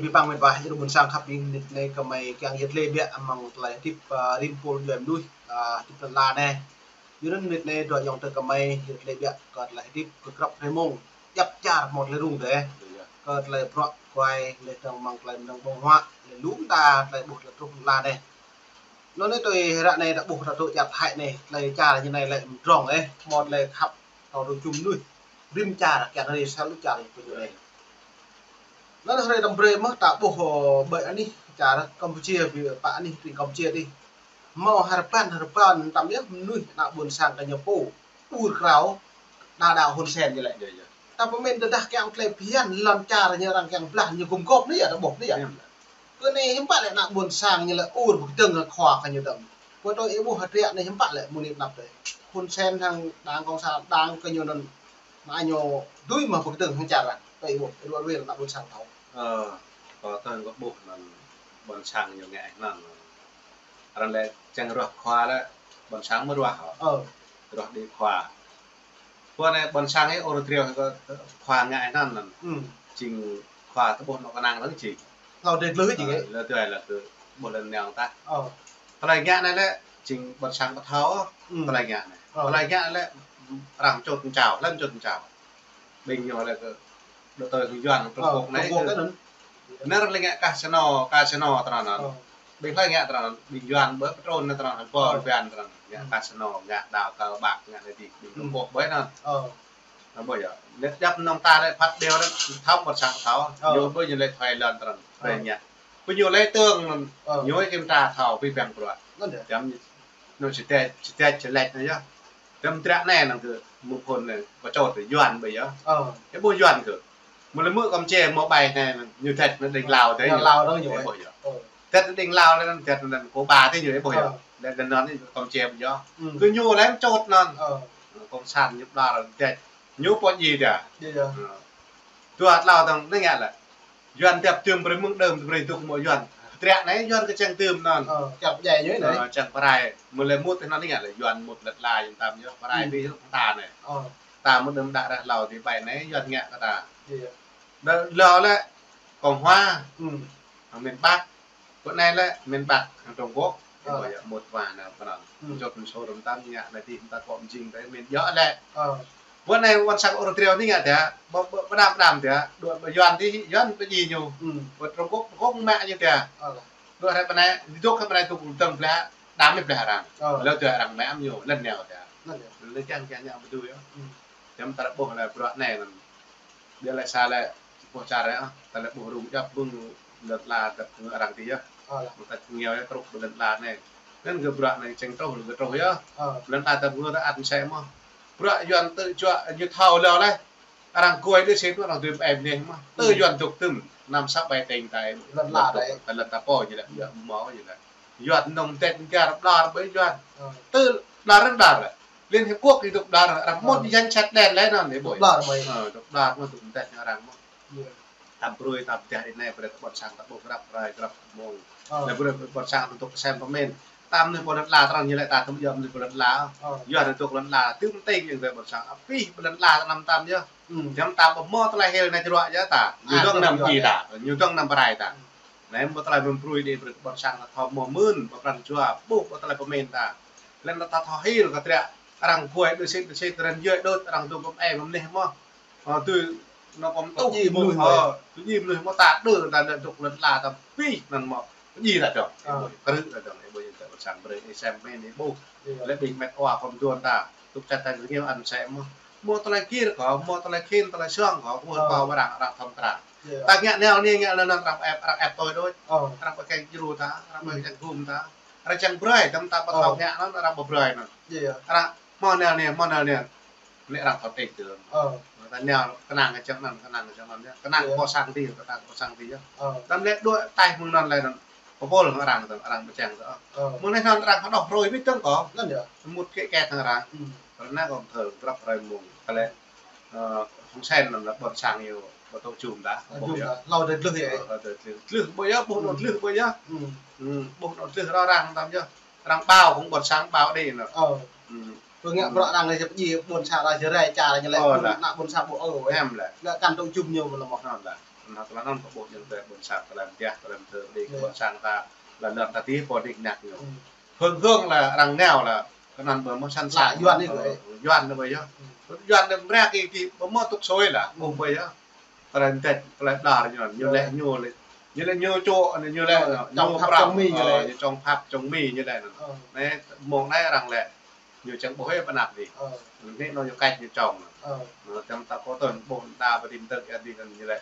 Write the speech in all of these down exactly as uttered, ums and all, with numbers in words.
Abih bang met wa, jơnum ƀôn sang khăp ƀing, mơnit anai gơmơi kiăng yăt lĕ biă amăng tơlơi hơdip, ơ, rĭm pul djuai mơnuih, ơ, hơdip lŏn tơnah anai. Yua anŭn mơnit anai dua ayŏng adơi gơmơi yăt lĕ biă kơ tơlơi hơdip kơ grăp hrơi mông, djăp čar hmâo tơlơi rŭng dêh. Kơ tơlơi bruă guai, lĕ dơ̆ng amăng tơlơi mơnơ̆ng ƀơ̆ng huă, lĕ lŏm ta tơlơi ƀuh tơlơi truh lŏn tơnah anai. Anŭn anai tui ră anai ta ƀuh ta tŭ čar Thái anai, tơlơi čar ñu anai lĕ mơdrŏng ĕh, hmâo tơlơi khăp, thâo tŭ jum mơnuih. Rĭm čar kiăng rai sa lu čar ñu pơ ñu anai. Anŭn hrơi tơm brơi mơ̆ ta ƀuh, ơ, ƀơi anih čar Campuchia, ƀơi pă anih tring Campuchia tih. Hmâo hơrbăn, hơrbăn tơm yơh mơnuih ană ƀôn sang kơ ñu pô. Ur krao, đa đa Hun Sen ñu lĕ. Yơh, yơh. Ta pơmĭn tơdah kiăng tơlơi phiăn lŏn čar ñu arăng kiăng blah ñu gum gôp anai yơh, ta ƀuh anai yơh. Yơh. Kơ anai hiư̆m pă lĕ ană ƀôn sang ñu lĕ ur pơkơdơ̆ng khua kơ ñu tơm. Pơ tui ih ƀuh hơdră anai hiư̆m pă lĕ mơnit anăp tơi. Hun Sen hăng đảng Cộng sản, đảng kơ ñu anŭn mă ñu dưi mă pơkơdơ̆ng hăng čar arăng. Tui ih ƀuh, ih ruă ruai ană ƀôn sang thâo. Ơ, kâo tơl kâo ƀuh anŭn ƀôn sang ñu ngă anŭn. Arăng lĕ čang ruah khua lĕ, ƀôn sang mơ̆ ruah hŏ. Ơ. Ruah đĭ khua. Pơ anai ƀôn sang ih ur triu kơ khua ngă anŭn anŭn. Ư. Jing khua tơƀuh anŏ kơnang lăng jing. Hlâo dêh glưh jing ơ, ih. Hlâo dêh lăng kơ ƀuh lŏn neo ta. Ơ. Tơlơi ngă anai lĕ, jing ƀôn sang ƀu thâo. Ư. Tơlơi ngă anai. Ơ. Tơlơi ngă anai lĕ, arăng čut mơčao, lŏn čut mơčao. Ƀing ñu lĕ kơ, đơ tơi kơ Yuan, Trung Quốc anai kơ. Trung Quốc anŭn. Anai arăng lĕ ngă casino, casino tơnăn anŭn. Ơ. Ƀing hlơi ngă tơnăn anŭn, ƀing Yuan ƀơi pơtrun anai tơnăn anŭn, ƀơi Yuan tơnăn anŭn. Ngă casino, ngă đào cờ bạc, ngă anai tih, ƀing Trung Quốc ƀơi anŭn. Ơ. Anŭn ƀơi yơh. Lĕ djăp nong ta lĕ phat ƀiă lĕ, thâo ƀôn sang thâo. Ơ. Ñu ƀơi ñu lĕ thuê lŏn tơnăn, ƀơi ngă. Ƀơi ñu lĕ tơng anŭn, ñu kiểm tra thâo, ƀơi ƀing bruă. Anŭn yơh. Djăm ñu, ñu čơtĕč, čơtĕč, čơlĕč anŭn yơh. Tơm tră anai năng kơ mơ̆ phun anai, pơčot Yuan ƀơi yơh. Ơ. Ih ƀuh Yuan kơ. Mơ̆ lĕ mơ̆ Campuchia mơ̆ ƀai anai, ñu tĕt anŭn đing Lao tơi ñu. Lao anŭn ñu. Ih ƀuh yơh. Ơ. Tĕt anŭn đing Lao anŭn, tĕt anŭn Cuba tơi ñu, ih ƀuh yơh. Ơ. Lĕ anŭn anŭn Campuchia ƀu yơh. Ư. Kơ ñu lĕ čut anŭn. Ơ. Cộng sản ñu đar tĕt. Ñu pô ji dah. Yơh, yơh. Ơ. Dua tlâo tơng anai ngă lĕ. Yuan djăp tơm brơi mơ̆ng đơm brơi dŏ mơ̆ Yuan. Tră anai Yuan kơ čang tơm anŭn. Ơ, čang pơdjai ñu anai. Ơ, čang pơrai. Mơ̆ lĕ mŭt tơ anŭn anai ngă lĕ Yuan mŭt lĕ tla jing tam yơh. Pơrai ƀing ta anai. Ơ. Ta mơ̆ đơm đă rah hlâo tih ƀai anai Yuan ngă kơ ta. Yơh, yơh. Đơ-, hlâo lĕ Cộng hòa. Ư. Hăng miền Bắc. Pơ anai lĕ miền Bắc hăng Trung Quốc. Ơ. Ƀơi yơh mŭt wa anai pơ anŭn. Ư. Čut mơ̆ sô rơm tam ngă anai tih ta kŏ jing tơi miền yơh lĕ. Ơ. Pơ anai ƀôn sang ur triu anai ngă tih, ƀơ, ƀơ, ƀơ đam, đam tih, đuaĭ ƀơ Yuan tih, Yuan ƀơ ji ñu. Ư. Ƀơ Trung Quốc, Trung Quốc mă ñu tih. Ơ. Đuaĭ hrơi pơ anai, dŏ hrơi pơ anai tŭ tơm blah, đam mơ̆ blah arăng. Ơ. Hlâo tih arăng mă ñu, lŏn neo tih. Lŏn neo. Lĕ čang kiăng ngă ƀu dưi yơh. Ư. Djăm ta lĕ ƀuh lĕ bruă anai anŭn. Biă lĕ sa lĕ, ƀuh čar yơh, ta lĕ ƀuh rŭng djăp ƀơ̆ng lŏn tơnah dăp ngă arăng tih yơh. Ơ. Mơ̆ ta ngeo yơh krŭk ƀơi lŏn tơnah anai. Anŭn kơ bruă anai čang truh, kơ truh yơh. Ơ. Lŏn tơnah dăp ngă ta ăt mơsĕ mơ̆. Bruă Yuan tơ čuă ñu thâo hlâo lĕ. Arăng kuai đơ sĭt arăng dưi pơem anai mơ̆. Tơ Yuan dŏ tơm, năm sáu bảy tỉnh ta. Lŏn tơnah dŏ, ta lŏn ta pô ñu lĕ, yơh mơ̆ ñu lĕ. Yuan nong tĕt ngar đar ƀơi Yuan. Ơ. Tơ đar anŭn đar lĕ. Liên Hiệp Quốc ih dŏ đar, arăng mŭt danh sách đen lĕ anŭn, ih ƀuh. Dŏ đar ƀơi. Ơ, dŏ đar mơ̆ dŏ tĕt ñu arăng mơ̆. Yơh. Tăm brơi tăm teh anai brơi ƀôn sang ta ƀuh grăp hrơi, grăp mông. Ơ. Lĕ brơi ƀôn sang ta tŭ kơsem pơmĭn. Tăm anai ƀơi lŏn tơnah tơnăn ñu lĕ ta tŭ yơh anai ƀơi lŏn tơnah. Ơ. Yua anai tŭ lŏn tơnah, tơm tĭng yơh ƀôn sang. Abih ƀơi lŏn tơnah tơnăm tăm yơh. Ư. Djăm ta ƀu hmâo tơlơi hil anai čruă yơh ta. Ñu dơ̆ng anăm ji ta, ñu dơ̆ng anăm pơrai ta. Anai mơ̆ tơlơi mơ̆n brơi đĭ brơi ƀôn sang ta thâo mơ̆ mơ̆n, ƀă pran jua, ƀuh ƀă tơlơi pơmĭn ta. Lĕ ta thâo hil kơ tră, arăng kuai đơ sĭt, đơ sĭt, arăng yơh đôč, arăng dŏ pơm ê mơ̆ mơnih mơ̆. Ơ, tui, anŭn kŏm tŭ ji mơnuih mơ̆. Ơ, tui ji mơnuih mơ̆ ta đơ, ta lĕ dŏ lŏn tơnah ta pih anŭn mơ̆. Ji ta dơ̆ng, ơ, ih ƀuh, krư̆ ta dơ̆ng, ih ƀuh, ih ƀuh sang brơi, ih sem mơ̆n, ih ƀuh. Yơh. Lĕ ƀing met wa khŏm duôn ta, tŭk čăt ta ngeo ăn sem mơ̆. Mơ̆ tơlơi kir kơ, mơ̆ tơlơi khĭn, tơlơi suang kơ, mơ̆ pao arăng, arăng thâo krăn. Yơh. Ta ngă neo anai ngă anŭn arăng ĕp, arăng ĕp tui đôč. Ơ. Arăng pơkeng djru ta, arăng pơkeng gum ta. Arăng čang gum ta. Arăng ƀu thâo ngă anŭn, arăng ƀu brơi anŭn. Yơh, yơh. Arăng hmâo neo anai, hmâo neo anai. Anai arăng thâo tĕk tơl. Ơ. Ta neo kơnang kơ čang anŭn, kơnang kơ čang anŭn yơh. Kơnang kơ sang tih, kơnang kơ sang tih yơh. Ơ. Tăm lĕ đuaĭ taih mơ̆ng anŭn lĕ anŭn. Pơpul hăng arăng tơl, arăng pơčang tơl. Ơ. Mơ̆ng anai anŭn arăng hơđŏh hrơi ƀĭt tơl kơ. Anŭn yơh. Mŭt kĕ kĕ hăng arăng. Ư. Pơrơnă kơ thơ, grăp hrơi mông. Tơlơi Ơ, Hun Sen anŭn lĕ ƀôn sang ñu ƀu tŭ jum ta. Ơ, jum ta. Hlâo dêh glưh yơh. Ơ, hlâo dêh glưh. Glưh ƀơi yơh, ƀuh anŭn glưh ƀơi yơh. Ư. Ư, ƀuh anŭn glưh rŏ răng tăm yơh. Arăng ƀao kơ ƀôn sang ƀao đĭ anŭn. Ơ. Ư. Pơngă bruă arăng lĕ jăp ji ƀôn sang arăng jơrai čar ñu lĕ. Ơ, ană ƀôn sang ƀu ơ. Hiam lĕ. Lĕ kăn tŭ jum ñu mơ̆n lĕ mơ̆. Anŭn lĕ. Anŭn tơlơi anŭn kơ ƀuh ayŏng adơi ƀôn sang, tơlơi mơdiah, tơlơi mơtơ̆ đĭ kơ ƀôn sang ta, lŏn ta tih pô đĭ ñăk ñu. Hơ̆ng hơ̆ng lĕ arăng nao lĕ, kơ anŭn ƀu mơ̆ săn săn. Lă Yuan ñu, Yuan ñu ƀu yơh. Yuan ñu mrek kơ kơ ƀu mơ̆ tŭk sui lĕ, ƀu ƀu yơh. Tơlơi mơtĕč, tơlơi đar ñu, ñu lĕ, ñu lĕ, ñu lĕ ñu čô, ñu lĕ, ñu prăk, ñu čŏng phap čŏng mi ñu lĕ. Anai, mơ̆ng anai arăng lĕ. Ñu čang ƀuh ih pơnăp đi. Anai anŭn ñu kač ñu čŏng. Anŭn tơm ta kơ tơ̆n ƀuh ta ƀu tim tơk ia đi kơ ñu lĕ.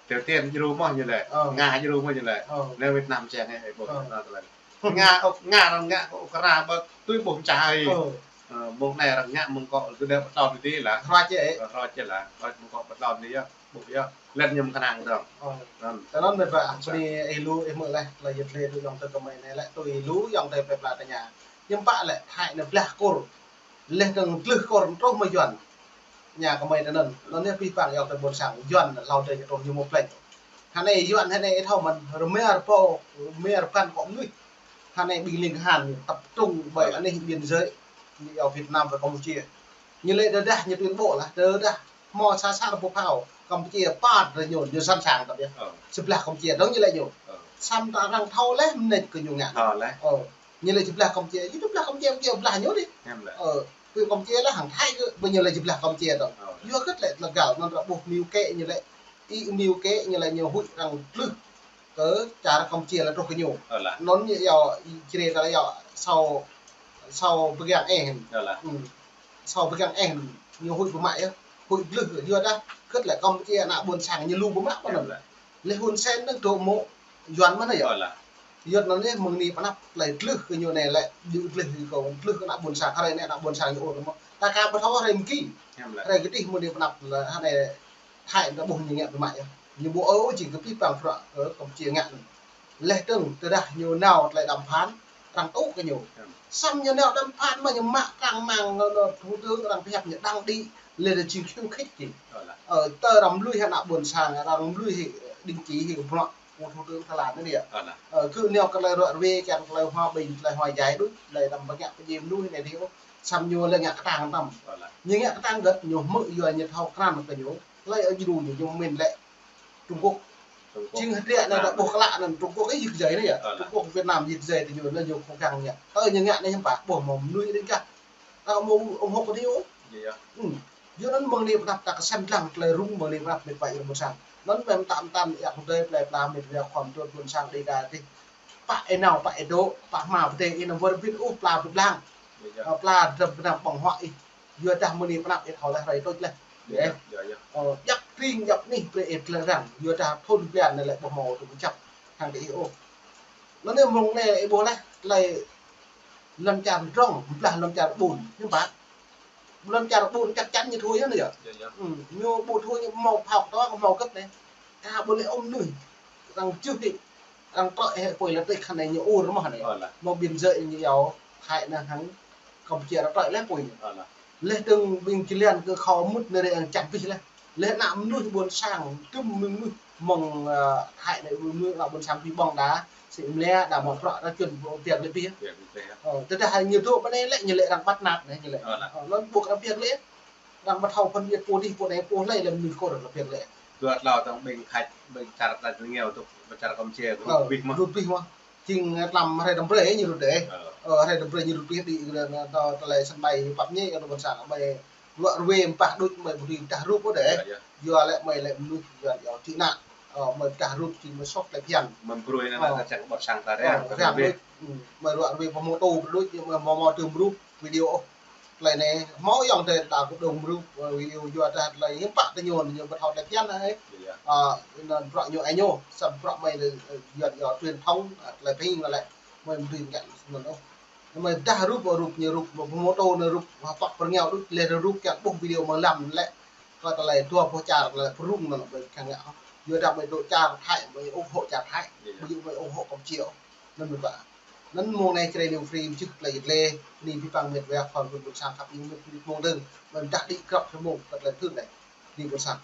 Triều Tiên djru mơ̆ ñu lĕ. Nga djru mơ̆ ñu lĕ. Anai Việt Nam čang ih ƀuh ta tơlơi. Nga, Nga arăng ngă kơ Ukraina ƀu tui ƀuh čah ih. Mơ̆ng anai arăng ngă mơ̆ng kơ tơdơi pơtlon đi lĕ. Hroč ih. Hroč ih lĕ. Hroč mơ̆ng kơ pơtlon đi yơh. Ƀuh yơh. Lĕ ñu mơ̆ng kơnang dơ̆ng. Tơlơi anŭn mơ̆ ƀă, bơni ih lu ih mơ̆ lĕ, tơlơi yơh lĕ tui ayŏng adơi kơmơi anai lĕ, tui lu ayŏng adơi plơi pla tơña. Hiư̆m pă lĕ, Thái anai blah Kur. Leh kơ glưh Kur truh mơ̆ng Yuan. Ñu kơmơi tơ anŭn, anŭn yơh pih pang ayŏng adơi ƀôn sang, Yuan hlâo adơi ñu truh ñu mơ̆ plĕč. Hơnai Yuan hơnai ih thâo mơ̆n, rơma rơbâo, rơma rơbăn kơ mơnuih. Hơnai ƀing ling kơhan ñu tập trung ƀơi anih biên giới, ñu yua Việt Nam với Campuchia. Ñu lĕ tơdah ñu tuyên bố lah, tơdah hmâo sa čar rơbâo phao, Campuchia păt rơ ñu, ñu sẵn sàng tơbiă. Sơblah Campuchia dơ̆ng ñu lĕ ñu. Samơ̆ ta arăng thâo leh mơneč kơ ñu ngă. Ñu lĕ sơblah Campuchia, ñu sơblah Campuchia, Campuchia blah ñu đi. Ơ, tui Campuchia lĕ hăng Thái kơ, ƀơi ñu lĕ sơblah Campuchia dơ̆ng. Yua hơget lĕ tơlơi găl, anŭn ră ƀuh mơ̆ng kơ ñu lĕ, ih mơ̆ng kơ ñu lĕ ñu huĭ arăng glưh kơ čar Campuchia lĕ truh kơ ñu. Anŭn ñu yua, ih čre ta yua, sau, sau pơgang ih. Sau pơgang ih ñu huĭ pơmă yơh. Huĭ glưh yua dah, hơget lĕ Campuchia ană ƀôn sang ñu lu pơmă pơ anŭn. Leh Hun Sen dơ̆ng dŏ mơ̆ Yuan mơ̆n yơh. Yuan anŭn yơh mơ̆ng anai pơnăp tơlơi glưh kơ ñu anai lĕ, ñu glưh kơ, glưh kơ ană ƀôn sang, hrơi anai ană ƀôn sang ñu ôh mơ̆. Ta aka ƀu thâo hrơi mơ̆ng ki. Hrơi kơdih mơ̆ng anai pơnăp lĕ, hơnai Thái ta ƀuh ñu ngă pơmă yơh. Ñu ƀu ôh či kơ pih pang prăk kơ Campuchia ngă anŭn. Leh dơ̆ng tơdah ñu nao tơlơi đàm phán, arăng tŭ kơ ñu. Samơ̆ ñu nao đàm phán mơ̆ ñu mă kang mang anŭn, anŭn thủ tướng arăng pơhiăp ñu đăng đĭ, leh dơ̆ng jing khiêu khích kơ. Ơ, tơ arăng mơnuih ană ƀôn sang, arăng mơnuih đing čĭ hĭ bruă, kơ thủ tướng Thái Lan anai yơh. Ơ, kơ nao kơ tơlơi ruă ruê, kiăng tơlơi hòa bình, tơlơi hòa giải đôč, tơlơi đăm pơngă pơjing mơnuih anai dih ôh. Samơ̆ ñu lĕ ngă kơtang tăm. Ñu ngă kơtang hơget, ñu hmư̆ yua ñu thâo krăn kơ ñu. Tơlơi ơ djru ñu, ñu mĭn lĕ Trung Quốc. Jing hơdră anai ta ƀuh klă anŭn Trung Quốc ih yik jai anai yơh. Trung Quốc Việt Nam yik jai tơ ñu anŭn ñu khô kang ñu. Tơ ñu ngă anai hiư̆m pă ƀuh mơ̆ mơnuih đing kah. Ta mơ̆ ủng hộ kơ ñu. Yua anŭn mơ̆ng anai pơnăp ta kơsem lăng tơlơi rŭng mơ̆ng anai pơnăp mĕt wa ih ƀôn sang. Anŭn mơ̆ tam tam ih hơdơi plơi pla mĕt wa khŏm tơl ƀôn sang đĭ kơ tih. Pă ih nao, pă ih dŏ, pă hma pơdơi ih nao wơr bĭt ôh pla bĭt blang. Pla drơm bơnam ƀơ̆ng huă ih. Yua dah mơ̆ng anai pơnăp ih thâo leh hrơi trôč leh. Ơ, djăp tring, djăp anih brơi ih tơlơi răng. Yua dah thun blan anai lĕ ƀu hmâo tŭ kơjăp hăng kơ ih ôh. Anŭn anai mơ̆ng anai ih ƀuh leh, tơlơi lŏn čar drŏng, blah lŏn čar ƀun, hiư̆m pă. Lŏn čar ƀun chắc chắn ñu thui yơh anai yơh. Ñu ƀu thui ñu hmâo phao kơtô, hmâo hơget anai. Ta ƀu lĕ ôm mơnuih. Arăng čuh hĭ. Arăng trŏ hĭ pui lĕ tih khăn anai ñu ur mơ̆ anai. Mơ̆ng biên giới ñu yua Thái anai hăng Campuchia arăng trŏ leh pui ñu. Leh dơ̆ng ƀing jơlan kơ khâo mŭt anai arăng čăm pih leh. Leh ană mơnuih ƀôn sang, tŭm mơnuih mơ̆ng, ơ, Thái anai mơnuih ană ƀôn sang pih ƀơ̆ng đa, sĭ mlĕ đa mơ̆ prăk đa čun biă lĕ pih. Ơ, tơdah ñu dŏ pơ anai lĕ ñu lĕ arăng bắt nạt anai ñu lĕ. Ơ, anŭn ƀuh arăng biă lĕ. Arăng ƀu thâo phân biệt pô dih, pô anai, pô hlơi lĕ mơnuih Kur lĕ phiăn lĕ. Dua tlâo tơ̆ng ƀing Khač, ƀing čar ta ngeo tŭ, ƀing čar Kampuchia, rŭt pih mơ̆. Rŭt pih mơ̆. Jing, ơ, tlam hrơi đăm brơi ñu rŭt đeh. Ơ, hrơi đăm brơi ñu rŭt pih đĭ, ơ, tơ, tơlơi sân bay pap ñe, kơ ƀôn sang, mơi ruă ruê mpah đôč, mơi ƀu dưi pơdah rup ôh đeh. Yua lĕ mơi lĕ mơnuih, yua, yua tị nạn. Ơ, mơi pơdah rup, jing mơi soh tơlơi phiăn. Mơi brơi anŭn ta čang ƀôn sang ta răng, răng đôč. Mơi ruă ruê pơmô tô đôč, mơi hmâo hmâo tơm rup, video ôh. Tơlơi anai, hmâo ayŏng adơi ta kơ dŏng rup, ơ, video yua dah tơlơi hiư̆m pă tơ ñu, ñu ƀu thâo tơlơi phiăn anai. Ơ, anŭn bruă ñu ai ñu, samơ̆ bruă mơi lĕ, ơ, yua, yua truyền thông, ơ, tơlơi pơhing anŭn lĕ, mơi ƀu dưi ngă anŭn ôh. Mơi pơdah rup, rup ñu rup, mơi pơmô tô anŭn rup, hơpăk pơrơngiao đôč, leh rup kiăng ƀuh video mơi lăm lĕ. Kơ tơlơi dua boh čar tơlơi pơrŭng anŭn mơi kiăng ngă ôh. Yua dah mơi dŏ čar Thái, mơi ủng hộ čar Thái. Ƀu djơ̆ mơi ủng hộ Campuchia ôh. Anŭn mơ̆ ƀă. Anŭn mơ̆ng anai Jrai News Free mơčih tơlơi yit lĕ, bơni pih pang mĕt wa khua pơkŏn ƀôn sang khăp ing mĕt mơ̆ng dơ̆ng, mơi pơdah đĭ krăp hơmông kơ tơlơi thưn anai. Bơni ƀôn sang.